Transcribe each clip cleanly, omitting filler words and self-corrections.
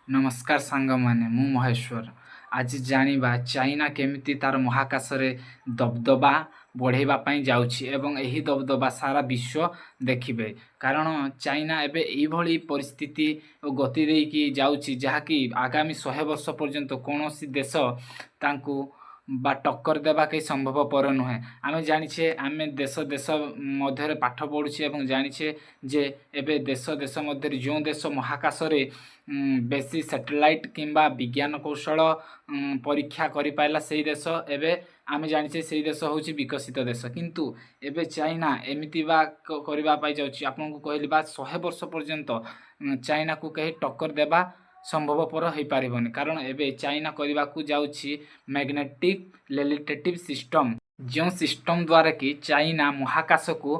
ନମସ୍କାର ସାଙ୍ଗମାନେ, ମୁଁ ମହେଶ୍ୱର। ଆଜି ଜାଣିବା ଚାଇନା କେମିତି ତାର ମହାକାଶରେ ଦବଦବା ବଢ଼େଇବା ପାଇଁ ଯାଉଛି ଏବଂ ଏହି ଦବଦବା ସାରା ବିଶ୍ୱ ଦେଖିବେ। କାରଣ ଚାଇନା ଏବେ ଏଇଭଳି ପରିସ୍ଥିତି ଓ ଗତି ଦେଇକି ଯାଉଛି, ଯାହାକି ଆଗାମୀ 100 ବର୍ଷ ପର୍ଯ୍ୟନ୍ତ କୌଣସି ଦେଶ ତାଙ୍କୁ ବା ଟକ୍କର ଦେବା କେହି ସମ୍ଭବପର ନୁହେଁ। ଆମେ ଜାଣିଛେ, ଆମେ ଦେଶ ଦେଶ ମଧ୍ୟରେ ପାଠ ପଢ଼ୁଛେ ଏବଂ ଜାଣିଛେ ଯେ ଏବେ ଦେଶ ଦେଶ ମଧ୍ୟରେ ଯେଉଁ ଦେଶ ମହାକାଶରେ ବେଶୀ ସ୍ୟାଟେଲାଇଟ୍ କିମ୍ବା ବିଜ୍ଞାନ କୌଶଳ ପରୀକ୍ଷା କରିପାରିଲା, ସେଇ ଦେଶ ଏବେ ଆମେ ଜାଣିଛେ ସେଇ ଦେଶ ହେଉଛି ବିକଶିତ ଦେଶ। କିନ୍ତୁ ଏବେ ଚାଇନା ଏମିତି ବା କରିବା ପାଇଁ ଯାଉଛି, ଆପଣଙ୍କୁ କହିଲି ବା 100 ବର୍ଷ ପର୍ଯ୍ୟନ୍ତ ଚାଇନାକୁ କେହି ଟକ୍କର ଦେବା ସମ୍ଭବପର ହୋଇପାରିବନି। କାରଣ ଏବେ ଚାଇନା କରିବାକୁ ଯାଉଛି ମ୍ୟାଗ୍ନେଟିକ୍ ଲେଭିଟେଟିଭ୍ ସିଷ୍ଟମ୍, ଯେଉଁ ସିଷ୍ଟମ୍ ଦ୍ୱାରା କି ଚାଇନା ମହାକାଶକୁ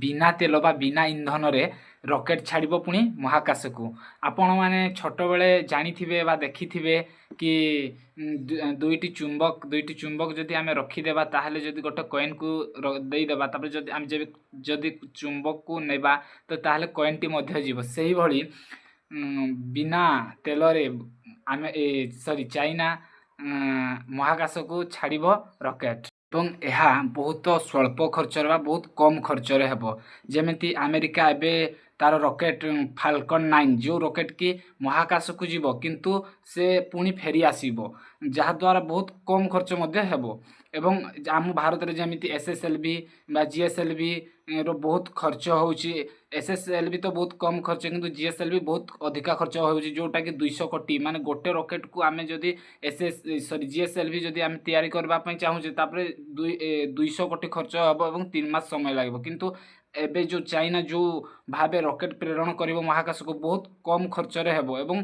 ବିନା ତେଲ ବା ବିନା ଇନ୍ଧନରେ ରକେଟ୍ ଛାଡ଼ିବ ପୁଣି ମହାକାଶକୁ। ଆପଣମାନେ ଛୋଟବେଳେ ଜାଣିଥିବେ ବା ଦେଖିଥିବେ କି ଦୁଇଟି ଚୁମ୍ବକ ଯଦି ଆମେ ରଖିଦେବା, ତାହେଲେ ଯଦି ଗୋଟେ କଏନ୍କୁ ଦେଇଦେବା, ତାପରେ ଯଦି ଆମେ ଯେବେ ଯଦି ଚୁମ୍ବକକୁ ନେବା ତ ତାହେଲେ କଏନ୍ଟି ମଧ୍ୟ ଯିବ। ସେଇଭଳି ବିନା ତେଲରେ ଆମେ ଏ ସରି ଚାଇନା ମହାକାଶକୁ ଛାଡ଼ିବ ରକେଟ୍ ଏବଂ ଏହା ବହୁତ ସ୍ୱଳ୍ପ ଖର୍ଚ୍ଚରେ ବା ବହୁତ କମ୍ ଖର୍ଚ୍ଚରେ ହେବ। ଯେମିତି ଆମେରିକା ଏବେ ତାର ରକେଟ୍ ଫାଲକନ୍ 9, ଯେଉଁ ରକେଟ୍ କି ମହାକାଶକୁ ଯିବ କିନ୍ତୁ ସେ ପୁଣି ଫେରି ଆସିବ, ଯାହାଦ୍ୱାରା ବହୁତ କମ୍ ଖର୍ଚ୍ଚ ମଧ୍ୟ ହେବ। ଏବଂ ଆମ ଭାରତରେ ଯେମିତି ଏସ୍ଏସ୍ଏଲ୍ଭି ବା ଜିଏସ୍ଏଲ୍ଭି ର ବହୁତ ଖର୍ଚ୍ଚ ହେଉଛି। ଏସ୍ଏସ୍ଏଲ୍ଭି ତ ବହୁତ କମ୍ ଖର୍ଚ୍ଚ, କିନ୍ତୁ ଜିଏସ୍ଏଲ୍ଭି ବହୁତ ଅଧିକା ଖର୍ଚ୍ଚ ହେଉଛି, ଯେଉଁଟାକି 200 କୋଟି। ମାନେ ଗୋଟେ ରକେଟ୍କୁ ଆମେ ଯଦି ଏସ୍ ଏସ୍ ସରି ଜିଏସ୍ଏଲ୍ଭି ଯଦି ଆମେ ତିଆରି କରିବା ପାଇଁ ଚାହୁଁଛେ, ତାପରେ 200 କୋଟି ଖର୍ଚ୍ଚ ହେବ ଏବଂ 3 ମାସ ସମୟ ଲାଗିବ। କିନ୍ତୁ ଏବେ ଯେଉଁ ଚାଇନା ଯେଉଁ ଭାବେ ରକେଟ୍ ପ୍ରେରଣ କରିବ ମହାକାଶକୁ, ବହୁତ କମ୍ ଖର୍ଚ୍ଚରେ ହେବ ଏବଂ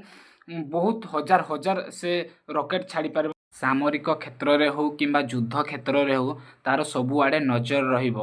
ବହୁତ ହଜାର ହଜାର ସେ ରକେଟ୍ ଛାଡ଼ିପାରିବ। ସାମରିକ କ୍ଷେତ୍ରରେ ହେଉ କିମ୍ବା ଯୁଦ୍ଧ କ୍ଷେତ୍ରରେ ହେଉ, ତାର ସବୁଆଡ଼େ ନଜର ରହିବ।